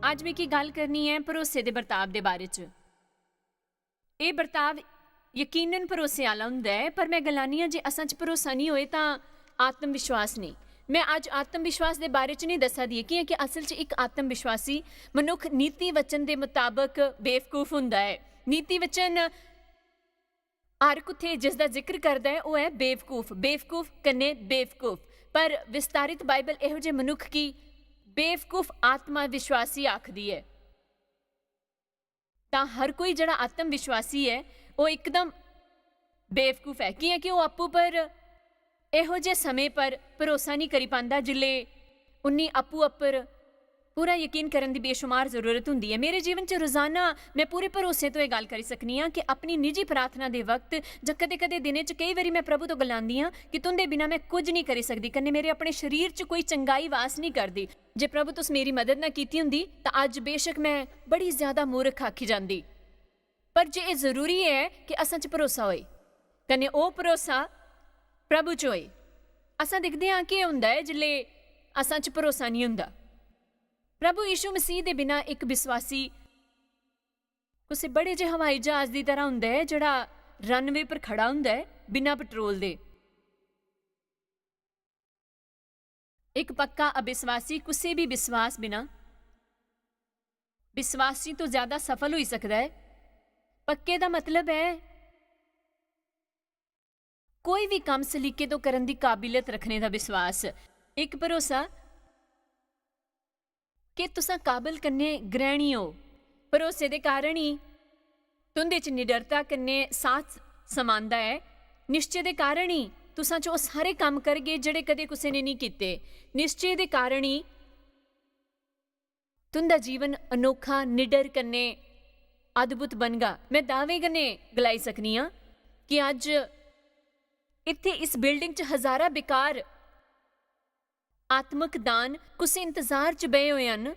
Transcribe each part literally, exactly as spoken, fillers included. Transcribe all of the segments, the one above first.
अज्ज मिगी गल्ल करनी ऐ भरोसे दे बर्ताव दे बारे च। एह् बर्ताव यकीनन भरोसे आह्ला होंदा ऐ, पर में गलानी आं जे असां च भरोसा निं होए तां आत्म विश्वास नेईं। में अज्ज आत्म विश्वास दे बारे च निं दस्सा दी, कि'यां कि असल च इक आत्म विश्वासी मनुक्ख नीति वचन दे मताबक बेवकूफ होंदा ऐ। नीति वचन हर कुत्थै जिसदा जिक्र करदा ऐ, ओह् ऐ बेवकूफ, बेवकूफ कन्नै बेवकूफ। पर विस्तारित बाइबल एहो जे मनुक्ख गी बेवकूफ आत्मा विश्वासी आखदी ऐ। तां हर कोई जेह्ड़ा आत्म विश्वासी ऐ, ओह् इकदम बेवकूफ ऐ, कि'यां कि ओह् आपूं पर एहो जे समें पर भरोसा निं करी पांदा, जिसलै उन्नी आपूं उप्पर पूरा यकीन करन दी बेशुमार जरूरत होंदी ऐ। मेरे जीवन च रोजाना में पूरे भरोसे तो एह् गल्ल करी सकनी आं कि अपनी निजी प्रार्थना दे वक्त जां कदें-कदें दिनें च केई बारी में प्रभु तो गलांदी आं कि तुं'दे बिना में कुछ निं करी सकदी, कन्नै मेरे अपने शरीर च कोई चंगाई वास निं करदी। जे प्रभु तुस मेरी मदद ना कीती होंदी तां अज्ज बेशक में बड़ी ज्यादा मूर्ख आखी जांदी। पर जे एह् जरूरी ऐ कि असां च भरोसा होए, कन्नै ओह् भरोसा प्रभु च होए। असां दिखदे आं केह् होंदा ऐ जिसलै असां च भरोसा निं होंदा। प्रभु यीशु मसीह दे बिना इक विश्वासी कुसै बड़े जे हवाई जहाज दी तरह होंदा ऐ, जेह्ड़ा रनवे पर खड़ा होंदा ऐ, बिना पेट्रोल दे। इक पक्का अविश्वासी कुसै बी विश्वास बिना विश्वासी तो ज्यादा सफल होई सकदा ऐ। पक्के दा मतलब ऐ कोई भी कम्म सलीके तो करन दी काबिलियत रखने दा विश्वास। इक भरोसा कि तुसां काबल कन्नै ग्रहणी ओ। भरोसे दे कारण ही तुं'दे च निडरता कन्नै साथ समांदा ऐ। निश्चय दे कारण ही तुसां च ओह् सारे कम्म करगे जेह्ड़े कदें कुसै ने निं कीते। निश्चय दे कारण ही तुं'दा जीवन अनोखा, निडर कन्नै अद्भुत बनगा। में दावे कन्नै गलाई सकनी आं कि अज्ज इत्थै इस बिल्डिंग च हजारां बेकार आत्मक दान कुसै इंतजार च बहे होए हन।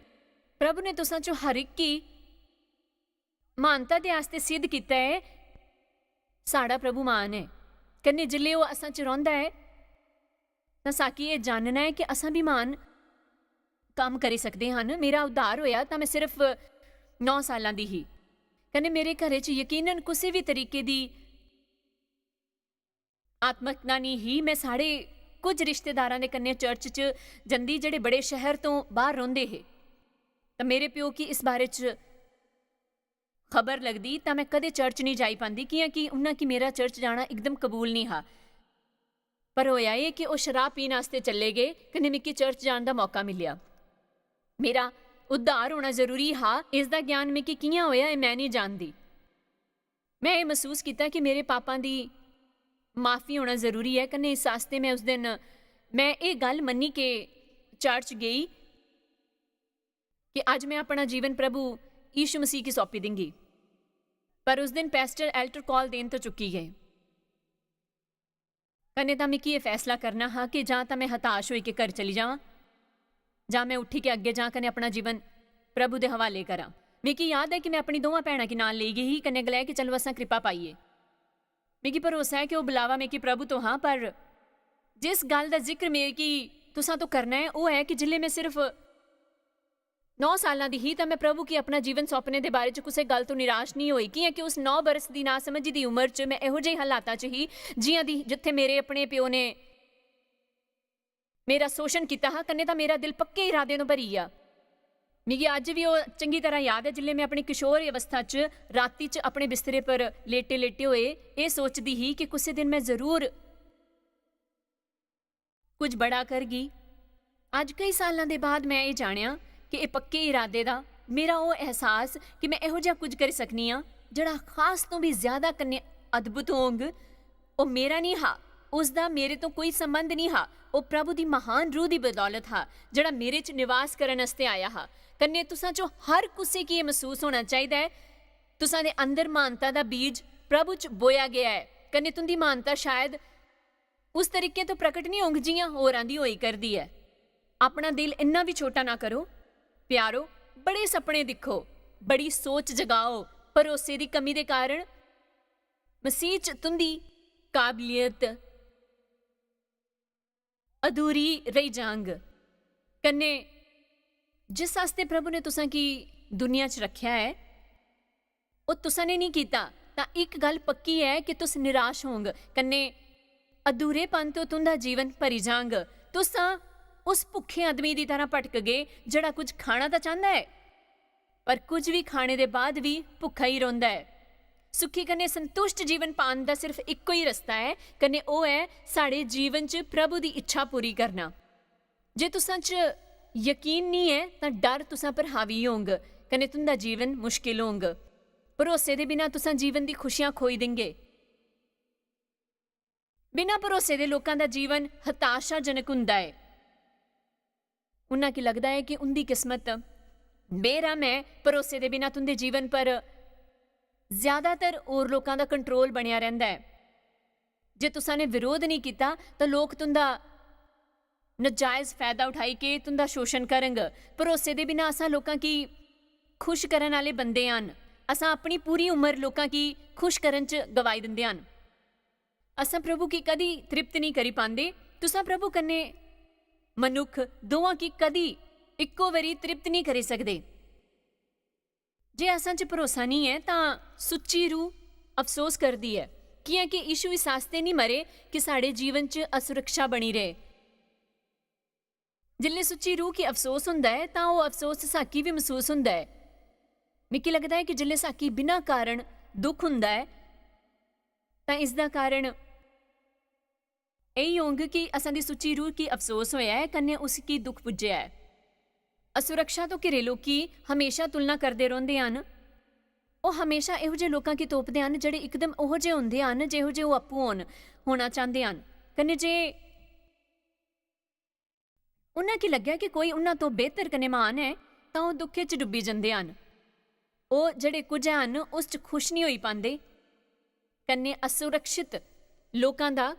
प्रभु ने तुसां चों हर इक गी महानता दे आस्तै सिद्ध कीता ऐ। साढ़ा प्रभु महान ऐ, कन्नै जिसलै ओह् असां च रौंह्दा ऐ, तां साकी एह् जानना ऐ कि असां बी महान कम्म करी सकदे हन। मेरा उद्धार होएआ तां में सिर्फ नौ साल्लां दी ही, कन्नै मेरे घरै च यकीनन कुसै बी तरीके दी आत्मकता निं ही। में साढ़े कुछ रिश्तेदारां दे कन्नै चर्च च जंदी, जेह्ड़े बड़े शैह्र तों बाह्र रौंह्दे हे। तां मेरे प्यो गी इस बारे च खबर लगदी, तां में कदें चर्च निं जाई पांदी, कि'यां कि उन्ना गी मेरा चर्च जाना इकदम कबूल निं हा। पर होएआ एह् कि ओह् शराब पीन आस्तै चले गे, कन्नै मिगी चर्च जान दा मौका मिलेआ। मेरा उद्धार होना जरूरी हा, इसदा ज्ञान मिगी कि'यां होएआ, एह् में निं जानदी। में एह् मसूस कीता कि मेरे पापां दी माफी होना जरूरी ऐ, कन्नै इस आस्तै में उस दिन, में एह् गल्ल मन्नी के चर्च गेई कि अज्ज में अपना जीवन प्रभु यीशु मसीह गी सौंपी दिंगी। पर उस दिन पैस्टर एल्टर कॉल देन तो चुक्की गे। कन्नै तां मिगी एह् फैसला करना हा कि जां तां में हताश होई के घर चली जावां, जां में उट्ठी के अग्गें जां कन्नै अपना जीवन प्रभु दे हवाले करां। मिगी याद ऐ कि में अपनी दोवां भैनां गी नाल लेई गेई ही, कन्नै गलाया कि चलो असां कृपा पाइए। मिगी भरोसा ऐ कि ओह् बुलावा मिगी प्रभु तो हा, पर जिस गल्ल दा जिक्र मिगी तुसां तो करना ऐ, ओह् ऐ कि जिसलै में सिर्फ नौ साल्लां दी ही, तां में प्रभु गी अपना जीवन सौंपने दे बारे च कुसै गल्ल तो निराश निं होई, कि'यां कि उस नौ बरस दी नासमझी दी उमर च में एहो जेही हालातां च ही, जि'यां दी जित्थै मेरे अपने प्यो ने मेरा शोशन कीता हा, कन्नै तां मेरा दिल पक्के इरादें तो भरी गेआ। मिगी अज्ज बी ओह् चंगी तरह याद ऐ, जिसलै में अपनी किशोर अवस्था च राती च अपने बिस्तरे पर लेटे-लेटे होए एह् सोचदी ही कि कुसै दिन में जरूर कुछ बड़ा करगी। अज्ज कई साल्लां दे बाद में एह् जानेआ कि एह् पक्के इरादे दा मेरा ओह् एहसास कि में एहो जेहा कुछ करी सकनी आं, जेह्ड़ा खास तों बी ज्यादा कन्नै अद्भुत होंग, ओह् मेरा निं हा, उसदा मेरे तो कोई संबंध निं हा। ओह् प्रभु दी महान रूह दी बदौलत हा, जेह्ड़ा मेरे च निवास करन आस्तै आया हा। कन्नै तुसां चों हर कुसै गी एह् मसूस होना चाहिदा ऐ, तुसां दे अंदर महानता दा बीज प्रभु च बोया गेआ ऐ। कन्नै तुं'दी महानता शायद उस तरीके तो प्रकट निं होंग जि'यां होरां दी होई करदी ऐ। अपना दिल इन्ना बी छोटा ना करो। प्यारो, बड़े सपने दिक्खो, बड़ी सोच जगाओ। भरोसे दी कमी दे कारण मसीह च तुं'दी काबलियत अधूरी रेही जांग। कन्नै जिस आस्तै प्रभु ने तुसां गी दुनिया च रखेआ ऐ, ओह् तुसां ने निं कीता, तां इक गल्ल पक्की ऐ कि तुस निराश होंग, कन्नै अधूरेपन तो तुं'दा जीवन भरी जांग। तुस तां उस भुक्खे आदमी दी तरह भटकगे, जेह्ड़ा कुछ खाना तां चांह्दा ऐ, पर कुछ बी खाने दे बाद बी भुक्खा ही रौंह्दा ऐ। सुखी कन्नै संतुष्ट जीवन पान दा सिर्फ इक्को ही रस्ता ऐ, कन्नै ओह् ऐ साढ़े जीवन च प्रभु दी इच्छा पूरी करना। जे तुसां च यकीन निं ऐ, तां डर तुसां पर हावी होंग, कन्नै तुं'दा जीवन मुश्किल होंग। भरोसे दे बिना तुसां जीवन दी खुशियां खोई देंगे। बिना भरोसे दे लोकां दा जीवन हताशाजनक हुंदा ऐ। उन्हां गी लगदा ऐ कि उं'दी किस्मत बेरहम ऐ। भरोसे दे बिना तुं'दे जीवन पर ज्यादातर होर लोकां दा कंट्रोल बनेआ रैंह्दा ऐ। जे तुसां ने विरोध नेईं कीता, तां लोक तुं'दा नजायज फायदा उठाई के तुं'दा शोशन करंग। भरोसे दे बिना असां लोकां गी खुश करन आह्ले बंदे हन। असां अपनी पूरी उम्र लोकां गी खुश करन च गवाई दिंदे हन। असां प्रभु गी कदी तृप्त नेईं करी पांदे। तुसां प्रभु कन्नै मनुक्ख दोआं गी कदी इक्को बारी तृप्त नेईं करी सकदे। जे असां च भरोसा नेईं ऐ, तां सुच्ची रूह अफसोस करदी ऐ, कियां कि यीशु इस आस्तै नेईं मरे कि साढ़े जीवन च असुरक्षा बनी रहे। जिसलै सुच्ची रूह गी अफसोस होंदा ऐ, तां ओह् अफसोस साकी बी मसूस होंदा ऐ। मिगी लगदा ऐ कि जिसलै साकी बिना कारण दुख होंदा ऐ, तां इसदा कारण एही होंग कि असां दी सुच्ची रूह गी अफसोस होया ऐ, कन्नै उसगी दुख पुज्जेआ ऐ। असुरक्षा तो घिरे लोकी हमेशा तुलना करदे रौंह्दे हन। ओह् हमेशा एहो जेह् लोकां गी तोपदे हन, जेह्ड़े इकदम ओहो जेह् होंदे हन, जेहो जेह् ओह् आपूं होन, होना चांह्दे हन। कन्नै जे उन्हां गी लग्गै कि कोई उन्हां तो बेहतर कन्नै म्हान ऐ, तां ओह् दुखे च डुब्बी जंदे हन। ओह् जेह्ड़े कुछ हन, उस च खुश नेईं होई पांदे। कन्नै असुरक्षित लोकां दा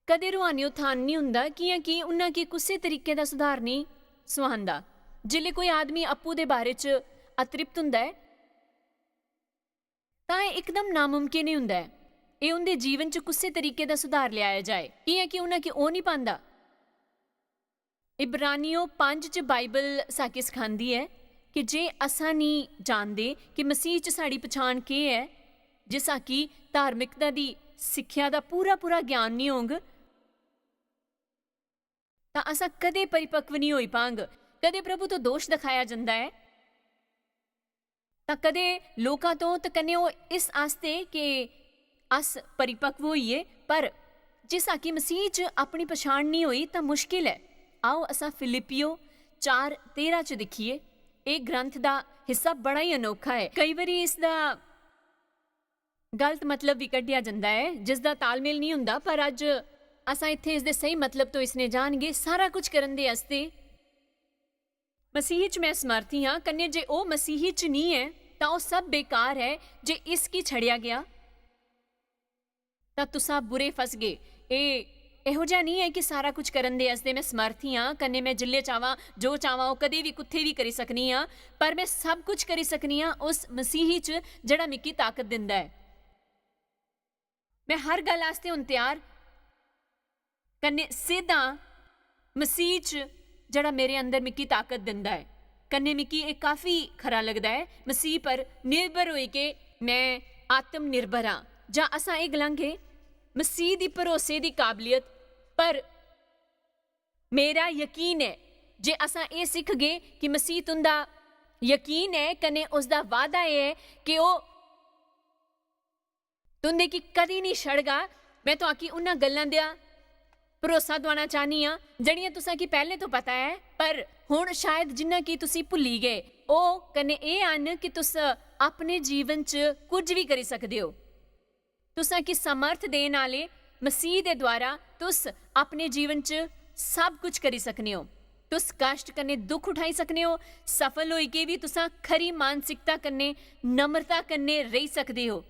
कदें रूहानी उत्थान नेईं हुंदा, कियां कि उन्हां गी कुसै तरीके दा सुधार नेईं सुहांदा। जिसलै कोई आदमी अप्पू दे बारे च अतृप्त हुंदा ऐ, तां एह् इकदम नामुमकिन ही हुंदा ऐ। एह् उं'दे जीवन च कुसै तरीके दा सुधार लेआया जाए, कियां कि उन्हां गी ओह् नेईं पांदा। इब्रानियों पंज च बाइबल साकी सखांदी ऐ कि जे असां नेईं जानदे कि मसीह च साढ़ी पछाण केह् ऐ, जे साकी धार्मिकता दी सिक्खेआ दा पूरा-पूरा ज्ञान नेईं होंग, तां असां कदें परिपक्व नेईं होई पांग। कदें प्रभु तो दोश दिखाया जंदा ऐ, तां कदें लोकां तो, ते कन्नै ओह् इस आस्तै कि अस परिपक्व होइए, पर जे साकी मसीह च अपनी पछाण नेईं होई, तां मुश्किल ऐ। आओ, असां फिलिप्पियो चार तेरां च दिक्खिए। एह् ग्रंथ दा हिस्सा बड़ा ही अनोखा ऐ। केई बारी इसदा गलत मतलब भी कड्ढेआ जंदा ऐ, जिसदा तालमेल नेईं हुंदा, पर अज्ज असां इत्थें इसदे स्हेई मतलब तो इसने जानगे। सारा कुछ करन दे आस्तै मसीह च मैं समर्थी आं, कन्नै जे ओह् मसीह च नेईं ऐ, तां ओह् सब बेकार ऐ जे इसगी छड़ेआ गेआ, तां तुसां बुरे फसगे। एह् एहो जेहा नेईं ऐ कि सारा कुछ करन दे आस्तै मैं समर्थी आं, कन्नै मैं जिल्ले चावां, जो चावां, ओह् कदें बी, कुत्थै बी करी सकनी आं, पर मैं सब कुछ करी सकनी आं उस मसीह च, जेह्ड़ा मिगी ताकत दिंदा ऐ। मैं हर गल्ल आस्तै हुन त्यार कन्नै सिद्ध आं मसीह च, जेह्ड़ा मेरे अंदर मिगी ताकत दिंदा ऐ। कन्नै मिगी एह् काफी खरा लगदा ऐ, मसीह पर निर्भर होई के मैं आत्म निर्भर आं। जां असां एह् गलांगे, मसीह दी भरोसे दी काबलियत। पर मेरा यकीन ऐ जे असां एह् सिखगे कि मसीह तुं'दा यकीन ऐ, कन्नै उसदा वादा एह् ऐ कि ओह् तुं'दे गी कदी निं छड़गा। मैं तुआकी उन्हां गल्लां दा भरोसा दुआना चाह्न्नी आं, जेह्ड़ियां तुसां गी पैह्लें तो पता ऐ, पर हुन शायद जिन्हां कि तुसी भुल्ली गे। ओह् कन्नै एह् हन कि तुस अपने जीवन च कुछ बी करी सकदे ओ। तुसां गी समर्थ देन आह्ले मसीह दे द्वारा तुस अपने जीवन च सब कुछ करी सकने ओ। तुस कश्ट कन्नै दुख उठाई सकने ओ। सफल होई के बी तुसां खरी मानसिकता कन्नै, नम्रता कन्नै रेही सकदे ओ।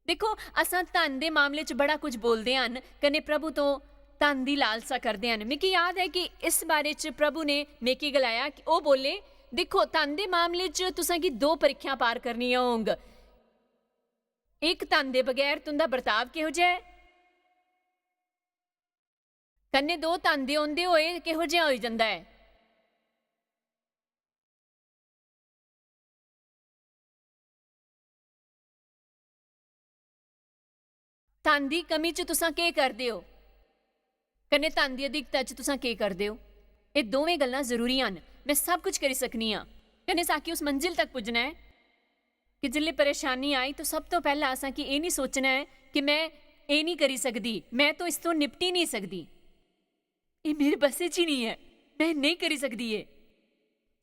दिक्खो, असां धन दे मामले च बड़ा कुछ बोलदे हन, कन्नै प्रभु तो धन दी लालसा करदे हन। मिगी याद ऐ कि इस बारे च प्रभु ने मिगी गलाया कि ओह् बोले, "दिक्खो, धन दे मामले च तुसां गी दो परीक्षां पार करनियां होंग। इक धन दे बगैर तुं'दा बर्ताव किहो जेहा ऐ, कन्नै दो धन दे होंदे होए किहो जेहा होई जंदा ऐ।" धन दी कमी च तुसां केह् करदे ओ, कन्नै धन दी अधिकता च तुसां केह् करदे ओ। एह् दोवें गल्लां जरूरी हन। में सब कुछ करी सकनी आं, कन्नै साकी उस मंजिल तक पुज्जना ऐ कि जिसलै परेशानी आई, तो सब तो पैह्ला असां की एह् निं सोचना ऐ कि में एह् निं करी सकदी, में तो इस तो निपटी निं सकदी, एह् मेरे बस्सै च ही निं ऐ, में नेईं करी सकदी एह्।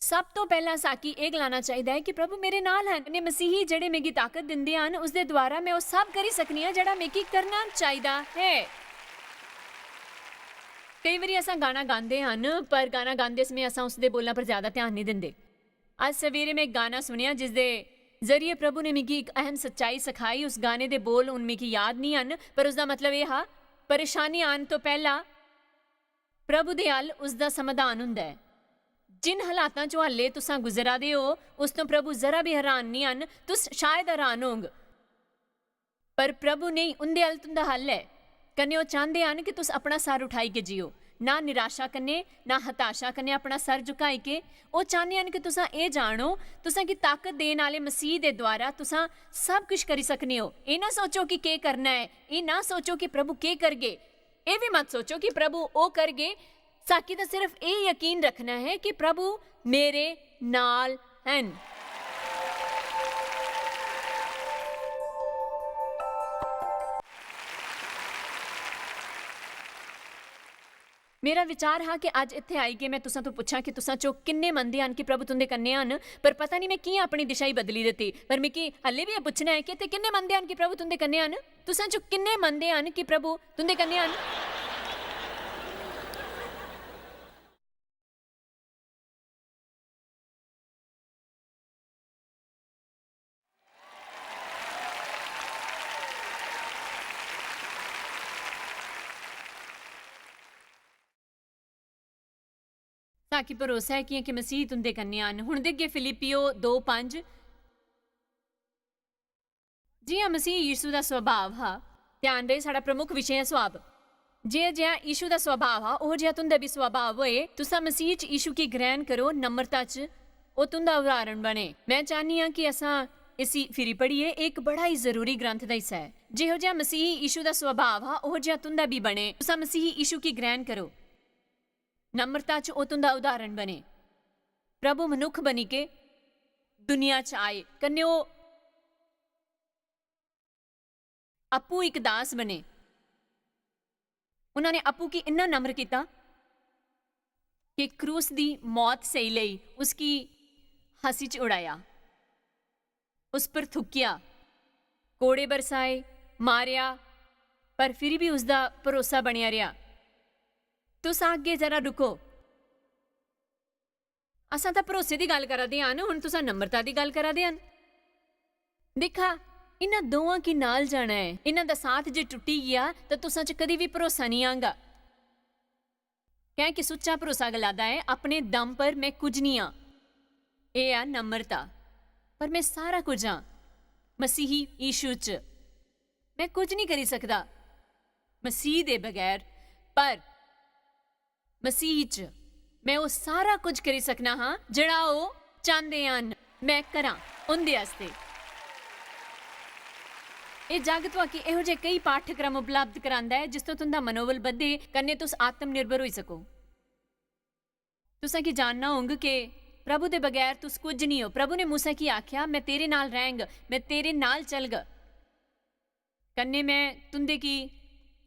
सब तो पैह्ला साकी एह् गलाना चाहिदा ऐ कि प्रभु मेरे नाल हन, कन्नै मसीही जेह्ड़े मिगी ताकत दिंदे हन, उसदे द्वारा में ओह् सब करी सकनी आं जेह्ड़ा मिगी करना चाहिदा ऐ। केई बारी असां गाना गांदे हन, पर गाना गांदे समें असां उसदे बोलां पर ज्यादा ध्यान निं दिंदे। अज्ज सवेरे में इक गाना सुनेआ जिसदे जरिए प्रभु ने मिगी इक अहम सच्चाई सखाई। उस गाने दे बोल हुन मिगी याद निं हन, पर उसदा मतलब एह् हा, परेशानी आन तो पैह्ला प्रभु दे अल उसदा समाधान हुंदा ऐ। जिन हालातां चों हल्ले तुसां गुजरा दे ओ, उस तो प्रभु जरा भी हैरान निं हन। तुस शायद हैरान होंग, पर प्रभु नेईं, उंदे अल तुंदा हल ऐ। कन्नै ओह् चांह्दे हन कि तुस अपना सर उठाई के जियो, ना निराशा कन्नै, ना हताशा कन्नै अपना सर झुकाई के। ओह् चांह्दे हन कि तुसां एह् जानो, तुसां गी ताकत देन आह्ले मसीह दे द्वारा तुसां सब किश करी सकने ओ। एह् ना सोचो कि केह् करना ऐ, एह् ना सोचो कि प्रभु केह् करगे, एह् बी मत सोचो कि प्रभु ओह् करगे। साकी दा सिर्फ एह् यकीन रखना ऐ कि प्रभु मेरे नाल हन। मेरा विचार हा कि अज्ज इत्थै आई के में तुसां तो पुच्छां कि तुसां चो किन्ने मनदे हन कि प्रभु तुंदे कन्नै हन, पर पता निं में कि'यां अपनी दिशा ही बदली दित्ती। पर मिगी हल्ले बी एह् पुच्छना ऐ कि इत्थै किन्ने मनदे हन कि प्रभु तुंदे कन्नै हन? तुसां चो किन्ने मनदे हन कि प्रभु तुंदे कन्नै हन? ताकि भरोसा ऐ कि'यां कि मसीह तुंदे कन्नै हन। हुन दिखगे फिलिप्पियो दो पंज। जि'यां मसीह यीशु दा स्वभाव हा, ध्यान रहे, साढ़ा प्रमुख विशे ऐ स्वभाव। जि'यां जि'यां यीशु दा स्वभाव हा, ओह् जि'यां तुं'दा बी स्वभाव होए। तुसां मसीह च यीशु गी ग्रहण करो, नम्रता च ओह् तुं'दा उदाहरण बने। में चाह्न्नी आं कि असां इसी फिरी पढ़िए। एह् इक बड़ा ही जरूरी ग्रंथ दा हिस्सा ऐ। जिहो जि'यां मसीह यीशु दा स्वभाव हा, ओह् जि'यां तुं'दा बी बने। तुसां मसीह यीशु गी ग्रहण करो, नम्रता च ओह् तुं'दा उदाहरण बने। प्रभु मनुक्ख बनी के दुनिया च आए, कन्नै ओह् अप्पू इक दास बने। उन्होंने अप्पू गी इन्ना नम्र किता कि क्रूस दी मौत सही लेई उसकी हंसी च उड़ाया, उस पर थुकिया, कोड़े बरसाए, मारेआ, पर फिर भी उसदा भरोसा बनेआ रेहा। तुस आखगे, "जरा रुको, असां तां भरोसे दी गल्ल करा दे हन, हुन तुसां नम्रता दी गल्ल करा दे हन।" दिक्खा, इन्हां दोआं गी नाल जाना ऐ। इन्हां दा साथ जे टुट्टी गेआ, तां तुसां च कदी बी भरोसा निं आंगा। कैंह् कि सुच्चा भरोसा गलादा ऐ, "अपने दम पर में कुछ निं आं।" एह् ऐ नम्रता। "पर में सारा कुछ आं मसीही यीशु च। में कुछ निं करी सकदा मसीह दे बगैर, पर मसीह च में ओह् सारा कुछ करी सकना हां जेह्ड़ा ओह् चांह्दे हन में करां उं'दे आस्तै।" एह् जग तुआकी एहो जेह् केई पाठ्यक्रम उपलब्ध करांदा ऐ जिस तो तुं'दा मनोबल बधे कन्नै तुस आत्मनिर्भर होई सको। तुसें गी जानना होंग कि प्रभु दे बगैर तुस कुछ निं ओ। प्रभु ने मूसा गी आखेआ, "में तेरे नाल रैंह्ग, में तेरे नाल चलग, कन्नै में तुं'दे गी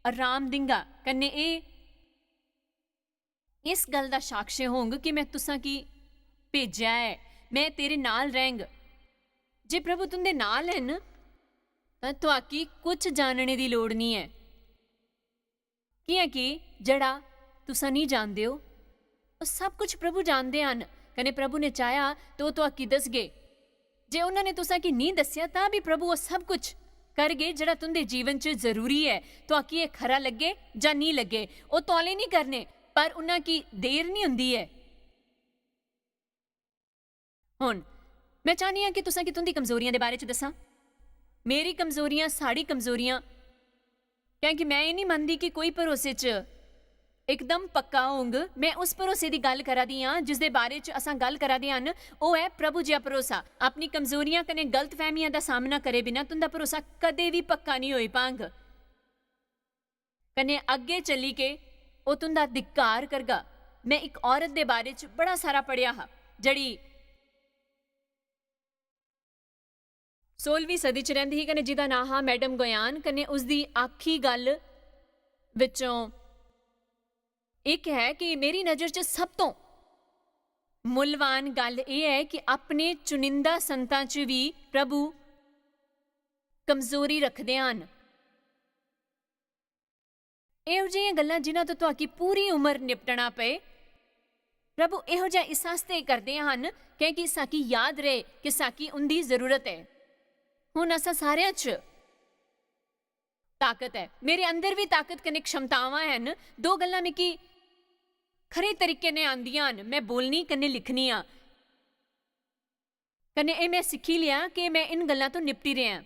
आराम दिंगा, कन्नै एह् इस गल्ल दा साक्ष्य होंग कि में तुसां गी भेजेआ ऐ, में तेरे नाल रैंह्ग।" जे प्रभु तुं'दे नाल हन, तां तुआकी कुछ जानने दी लोड़ निं ऐ। कि'यां कि जेह्ड़ा तुसां निं जानदे ओ, ओह् सब कुछ प्रभु जानदे हन, कन्नै प्रभु ने चाहेआ ते ओह् तुआकी दसगे। जे उन्होंने तुसां गी निं दस्सेआ, तां बी प्रभु ओह् सब कुछ करगे जेह्ड़ा तुं'दे जीवन च जरूरी ऐ। तुआकी एह् खरा लग्गे जां निं लग्गे, ओह् तौले निं करने, पर उन्हां गी देर निं हुंदी ऐ। हुन, में चाह्न्नी आं कि तुसें गी तुं'दी कमजोरियां दे बारे च दस्सां। मेरी कमजोरियां, साढ़ी कमजोरियां, क्योंकि में एह् निं मनदी कि कोई भरोसे च इकदम पक्का होंग। में उस भरोसे दी गल्ल करा दी आं जिसदे बारे च असां गल्ल करा दे हन, ओह् ऐ प्रभु जिहा भरोसा। अपनी कमजोरियां कन्नै गलतफैह्मियां दा सामना करे बिना तुं'दा भरोसा कदें बी पक्का निं होई पांग। कन्नै अग्गें चली के ओह् तुं'दा धिक्कार करगा। में इक औरत दे बारे च बड़ा सारा पढ़ेआ हा, जेह्ड़ी सोलहवीं सदी च रैंह्दी ही, कन्नै जिदा नांऽ हा मैडम गोयान, कन्नै उसदी आखी गल्ल विचों इक है कि मेरी नजर च सब तों मुल्लवान गल्ल एह् ऐ कि अपने चुनिंदा संतां च बी प्रभु कमजोरी रखदे हन। एहो जेहियां गल्लां जिन्हां तो तुआकी पूरी उम्र निपटना पए, प्रभु एहो जेहा इस आस्तै करदे हन, कैंकि साकी याद रहे कि साकी उंदी जरूरत ऐ। हुन असां सारेआं च ताकत ऐ। मेरे अंदर बी ताकत कन्नै क्षमतावां हैन। दो गल्लां मिगी खरे तरीके नै आंदियां न, में बोलनी कन्नै लिखनी आं। कन्नै एह् में सिक्खी लेआ कि में इन गल्लां तो निपटी रेहा आं।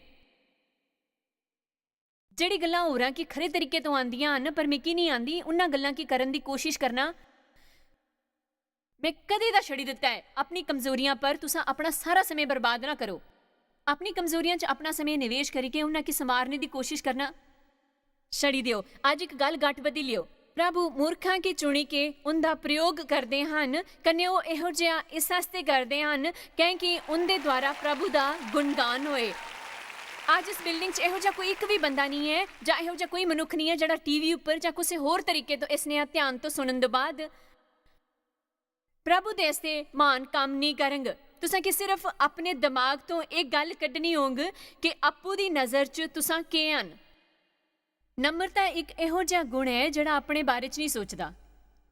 जेह्ड़ी गल्लां होरां गी खरे तरीके तो आंदियां न, पर मिगी निं आंदी, उन्हां गल्लां गी करन दी कोशिश करना में कदें दा छड़ी दित्ता ऐ। अपनी कमजोरियां पर तुसां अपना सारा समें बर्बाद ना करो। अपनी कमजोरियां च अपना समें निवेश करियै उन्हां गी संवारने दी कोशिश करना छड़ी देओ। अज्ज इक गल्ल गट्ट बद्धी लियो। प्रभु मूर्खां गी चुनी के उंदा प्रयोग करदे हन, कन्नै ओह् एहो जेहा इस आस्तै करदे हन, कैंकि उंदे द्वारा प्रभु दा गुणगान होए। अज्ज इस बिल्डिंग च एहो जेहा कोई इक बी बंदा निं ऐ, जां एहो जेहा कोई मनुक्ख निं ऐ, जेह्ड़ा टीवी उप्पर जां कुसै होर तरीके तो इस नेहा ध्यान तो सुनन दे बाद प्रभु दे आस्तै म्हान कम्म निं करंग। तुसें गी सिर्फ अपने दमाग तो एह् गल्ल कड्ढनी होंग कि अप्पू दी नजर च तुसां केह् हन। नम्रता इक एहो जेहा गुण ऐ जेह्ड़ा अपने बारे च निं सोचदा।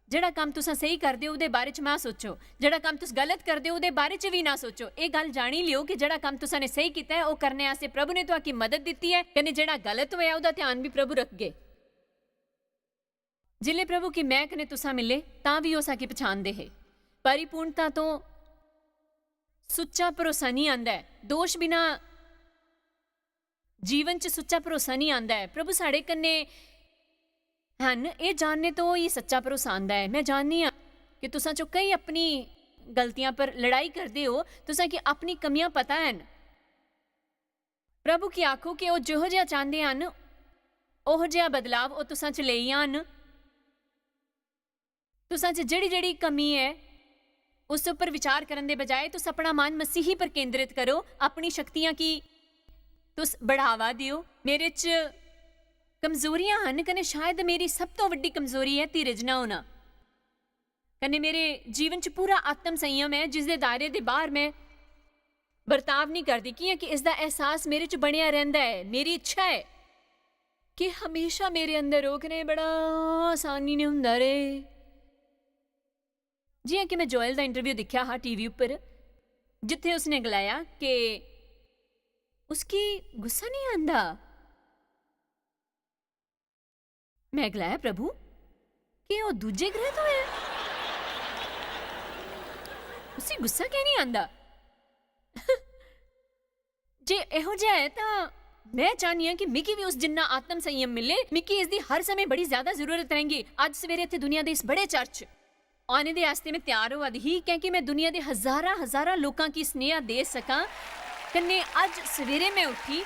जेह्ड़ा कम्म तुसां स्हेई करदे ओ, ओह्दे बारे च मत सोचो। जेह्ड़ा कम्म तुस गलत करदे ओ, ओह्दे बारे च बी ना सोचो। एह् गल्ल जानी लियो कि जेह्ड़ा कम्म तुसां ने स्हेई कीता ऐ, ओह् करने आस्तै प्रभु ने तुआकी मदद दित्ती ऐ, कन्नै जेह्ड़ा गलत होया, ओह्दा ध्यान बी प्रभु रखगे। जिसलै प्रभु गी मैं कन्नै तुसां मिले, तां बी ओह् साकी पछानदे हे। परिपूर्णता तो सुच्चा भरोसा निं आंदा ऐ। दोश बिना जीवन च सुच्चा भरोसा निं आंदा ऐ। प्रभु साढ़े कन्नै हन, एह् जानने तो ही सच्चा भरोसा आंदा ऐ। मैं जाननी आं कि तुसां चो केई अपनी गलतियां पर लड़ाई करदे ओ, तुसां गी अपनी कमियां पता हन। प्रभु गी आखो कि ओह् जेहो जेहा चांह्दे हन, ओहो जेहा बदलाव ओह् तुसां च लेई आन। तुसां च जेह्ड़ी-जेह्ड़ी कमी ऐ, उस उप्पर विचार करन दे बजाए तुस अपना मन मसीही पर केंद्रित करो, अपनी शक्तियां गी तुस बढ़ावा देओ। मेरे च कमजोरियां हन, कन्नै शायद मेरी सब तो बड्डी कमजोरी ऐ धीरज ना होना। कन्नै मेरे जीवन च पूरा आत्म संयम ऐ, जिसदे दायरे दे बाह्र मैं बर्ताव निं करदी, कि'यां कि इसदा एहसास मेरे च बनेआ रैंह्दा ऐ। मेरी इच्छा ऐ कि हमेशा मेरे अंदर ओह् कनेह् बड़ा आसानी नै होंदा रेह्। जि'यां कि मैं जोएल दा इंटरव्यू दिक्खेआ हा टीवी उप्पर, जित्थै उसने गलाया कि उसगी गुस्सा निं आंदा। मैं गलाया, "प्रभु, केह् ओह् दूजे ग्रह तो ऐ? उसी गुस्सा कैं निं आंदा?" जे एहो जेहा ऐ, तां मैं चाह्न्नी आं कि मिगी बी उस जिन्ना आत्म संयम मिले, मिगी इसदी हर समें बड़ी ज्यादा जरूरत रहेंगी। अज्ज सवेरे इत्थै दुनिया दे इस बड़े चर्च आने दे आस्तै मैं त्यार होआ दी ही, क्योंकि मैं दुनिया दे हजारां, हजारां लोकां गी सनेहा दे सकां। कन्नै अज्ज सवेरे मैं उठी,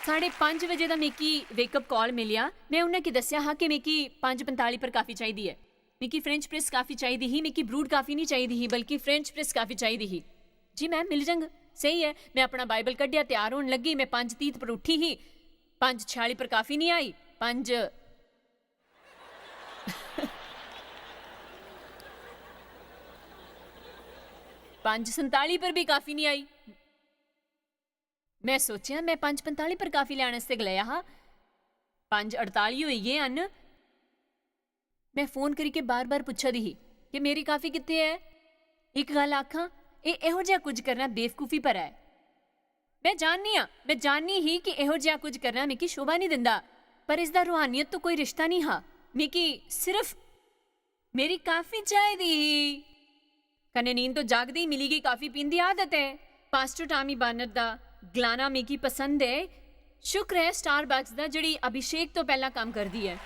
साढ़े पंज बजे दा मिगी wake up call मिलेआ। मैं उ'नें गी दस्सेआ हा कि मिगी पंज पंताली पर काफी चाहिदी ऐ, मिगी French press काफी चाहिदी ही, मिगी brewed काफी नहीं चाहिदी ही, बल्कि French press काफी चाहिदी ही। "जी मैम, मिल जांग।" "सही ऐ।" मैं अपना बाइबल कड्ढेआ, त्यार होन लगी। मैं पंज तीह् पर उठी ही, पंज छेआली पर काफी नहीं आई, पंज पंज संताली पर भी काफी नहीं आई। मैं सोचेआ, मैं पंज पंताली पर काफी लैने आस्तै गलाया हा, पंज अड़ताली होई गे हन। मैं फोन करियै बार-बार पुच्छा दी ही कि मेरी काफी कित्थे ऐ। इक गल्ल आखां, एह् एहो जेहा कुछ करना बेवकूफी भरा ऐ। मैं जाननी आं, मैं जाननी ही कि एहो जेहा कुछ करना मिगी शोभा निं दिंदा, पर इसदा रूहानियत तो कोई रिश्ता निं हा। मिगी सिर्फ मेरी काफी चाहिदी ही। कन्नै नींद तो जागदे ही मिली गेई काफी पीन दी आदत ऐ। पास्टर टॉमी बर्नर दा गलाना मिगी पसंद ऐ, "शुक्र ऐ Starbucks दा, जेह्ड़ी अभिषेक तो पैह्ला कम्म करदी ऐ।"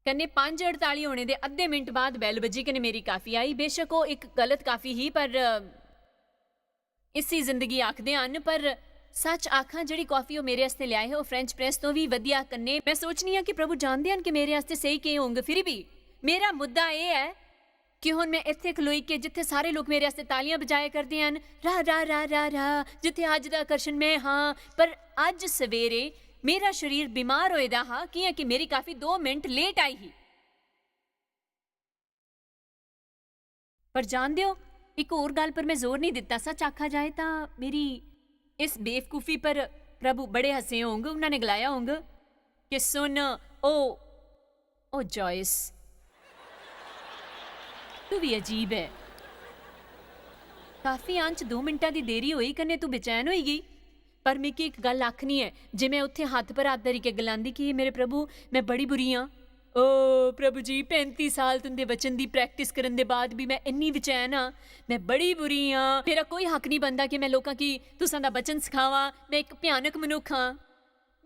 कन्नै पंज अड़ताली होने दे अद्धे मिंट बाद बैल बज्जी, कन्नै मेरी काफी आई। बेशक ओह् इक गलत काफी ही, पर, अ, इसी जिंदगी आखदे हन, पर सच आखां, जेह्ड़ी काफी ओह् मेरे आस्तै लेआए हे, ओह् फ्रेंच प्रेस तो भी वधिया। कन्नै में सोचनी आं कि प्रभु जानदे हन कि मेरे आस्तै स्हेई केह् होंग। फिर भी मेरा मुद्दा एह् ऐ कि हुन में इत्थै खलोई के, जित्थै सारे लोक मेरे आस्तै तालियां बजाया करदे हन, "रा, रा, रा, रा, रा," जित्थै अज्ज दा आकर्षण में हां, पर अज्ज सवेरे मेरा शरीर बीमार होए दा हा, कि'यां कि मेरी काफी दो मिंट लेट आई ही। पर जानदे ओ, इक होर गल्ल पर में जोर निं दित्ता। सच आखा जाए तां मेरी इस बेवकूफी पर प्रभु बड़े हंसे होंग। उन्होंने गलाया होंग कि, "सुन, ओ, ओ जॉयस, तू भी अजीब ऐ। काफी आन च दो मिंटा दी देरी होई, कन्नै तू बेचैन होई गेई।" पर मिगी इक गल्ल आखनी ऐ, जे में उत्थै हत्थ पर हत्थ धरी के गलांदी कि, "हे मेरे प्रभु, में बड़ी बुरी आं। ओ प्रभु जी, पैंती साल तुंदे वचन दी प्रैक्टिस करन दे बाद भी में इन्नी बेचैन आं, में बड़ी बुरी आं। मेरा कोई हक निं बनदा कि में लोकां गी तुसां दा वचन सखावां। में इक भयानक मनुक्ख आं।"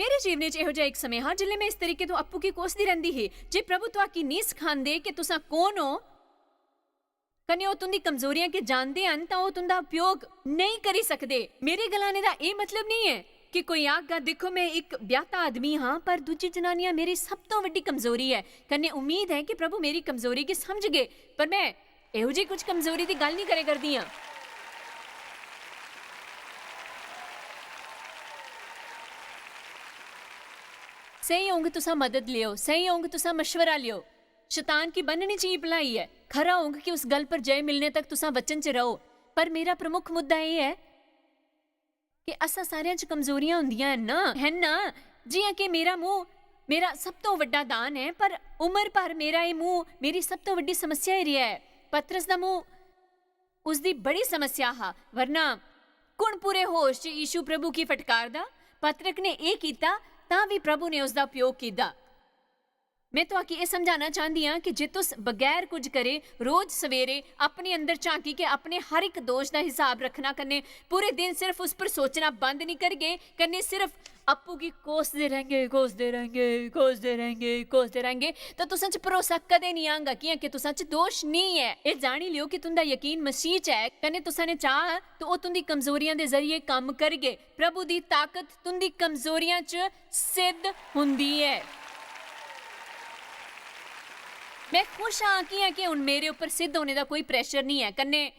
मेरे जीवने च एहो जेहा इक समें हा, जिसलै में इस तरीके तो अप्पू गी कोसदी रैंह्दी ही जे, "प्रभु, तुआकी निं सखांदे कि तुसां कौन ओ।" कन्नै ओह् तुं'दी कमजोरियां गी जानदे हन, तां ओह् तुं'दा उपयोग नेईं करी सकदे। मेरे गलाने दा एह् मतलब नेईं ऐ कि कोई आखगा, "दिक्खो, में इक ब्याह्ता आदमी हां, पर दूजी जनानियां मेरी सब तों बड्डी कमजोरी ऐ।" कन्नै उम्मीद ऐ कि प्रभु मेरी कमजोरी गी समझगे, पर में एहो जेही कुछ कमजोरी दी गल्ल नेईं करै करदी आं। स्हेई होंग तुसां मदद लेओ, स्हेई होंग तुसां मशवरा लेओ। शतान गी बन्नने च की भलाई ऐ? खरा होंग कि उस गल्ल पर जय मिलने तक तुसां वचन च रहो। पर मेरा प्रमुख मुद्दा एह् ऐ कि असां सारेआं च कमजोरियां होंदियां हन ना, है ना? जि'यां कि मेरा मूंह मेरा सब तों बड्डा दान ऐ, पर उम्र भर मेरा एह् मूंह मेरी सब तों बड्डी समस्या ही रेहा ऐ। पतरस दा मूंह उसदी बड़ी समस्या हा, वरना कुण पूरे होश च यीशु प्रभु गी फटकारदा? पतरक ने एह् कीता, तां बी प्रभु ने उसदा उपयोग कीता। में तुआकी एह् समझाना चांह्दी आं कि जे तुस बगैर कुछ करे रोज सवेरे अपने अंदर झांकी के अपने हर इक दोश दा हिसाब रक्खना कन्नै पूरे दिन सिर्फ उस पर सोचना बंद निं करगे, कन्नै सिर्फ अप्पू गी कोसदे रैंह्गे, कोसदे रैंह्गे, कोसदे रैंह्गे, कोसदे रैंह्गे, तां तुसां च भरोसा कदें निं आंगा, कि'यां कि तुसां च दोश निं ऐ। एह् जानी लैओ कि तुं'दा यकीन मसीह च ऐ, कन्नै तुसां ने चाह्, तां ओह् तुं'दी कमजोरियां दे जरिए कम्म करगे। प्रभु दी ताकत तुं'दी कमजोरियां च सिद्ध हुंदी ऐ। में खुश आं, कि'यां कि हुन मेरे उप्पर सिद्ध होने दा कोई pressure निं ऐ। कन्नै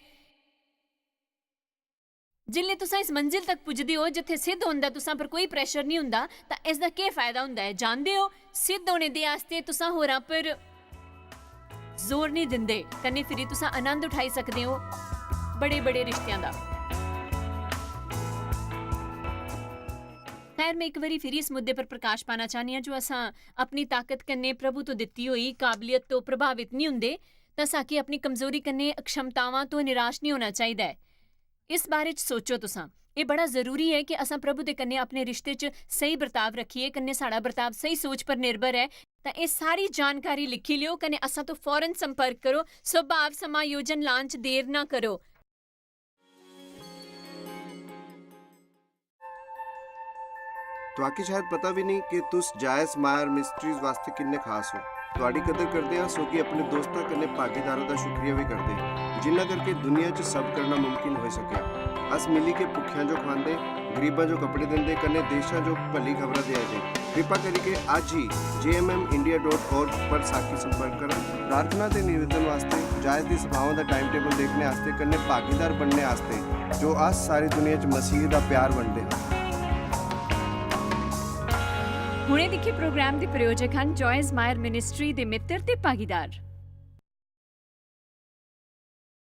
जिसलै तुसां इस मंजिल तक पुजदे ओ जित्थै सिद्ध होने दा तुसां पर कोई pressure निं हुंदा, तां इसदा केह् फायदा हुंदा ऐ? जानदे ओ, सिद्ध होने दे आस्तै तुसां होरां पर जोर निं दिंदे, कन्नै फिरी तुसां आनंद उठाई सकदे ओ बड़े-बड़े रिश्तेआं दा। खैर, में इक बारी फिरी इस मुद्दे पर प्रकाश पाना चाह्न्नी आं जो असां अपनी ताकत कन्नै प्रभु तो दित्ती होई काबलियत तो प्रभावित निं हुंदे, तां साकी अपनी कमजोरी कन्नै अक्षमतावां तो निराश निं होना चाहिदा ऐ। इस बारे च सोचो तुसां। एह् बड़ा जरूरी ऐ कि असां प्रभु दे कन्नै अपने रिश्ते च स्हेई बर्ताव रक्खिए, कन्नै साढ़ा बर्ताव स्हेई सोच पर निर्भर ऐ। तां एह् सारी जानकारी लिखी लेओ, कन्नै असां तो फौरन संपर्क करो। स्वभाव समायोजन लान च देर ना करो। तुआकी शायद पता भी नहीं कि तुस जायस मायर मिनिस्ट्रीज वास्ते किन्ने खास हो। तुआडी कदर करदे आं, सो कि अपने दोस्तां कन्नै भागीदारां दा शुक्रिया भी करदे, जिन्ना करके दुनिया च सब करना मुमकिन होई सकेआ। अस मिली के भुक्खेआं जो खवांदे, गरीबां जो कपड़े दिंदे, कन्नै देशां जो भली खबरां देआ दे। कृपा करियै अज्ज ही J M M India dot org पर साकी संपर्क करो। प्रार्थना ते निवेदन वास्ते, जायस दी सभाओं दा टाइम टेबल देखने आस्ते, कन्नै भागीदार बनने आस्ते, जो अस सारी दुनिया च मसीह दा प्यार बंडदे हां। हुणे दिक्खे प्रोग्राम दे प्रायोजक हन जॉयस मायर मिनिस्ट्री दे मित्र ते भागीदार।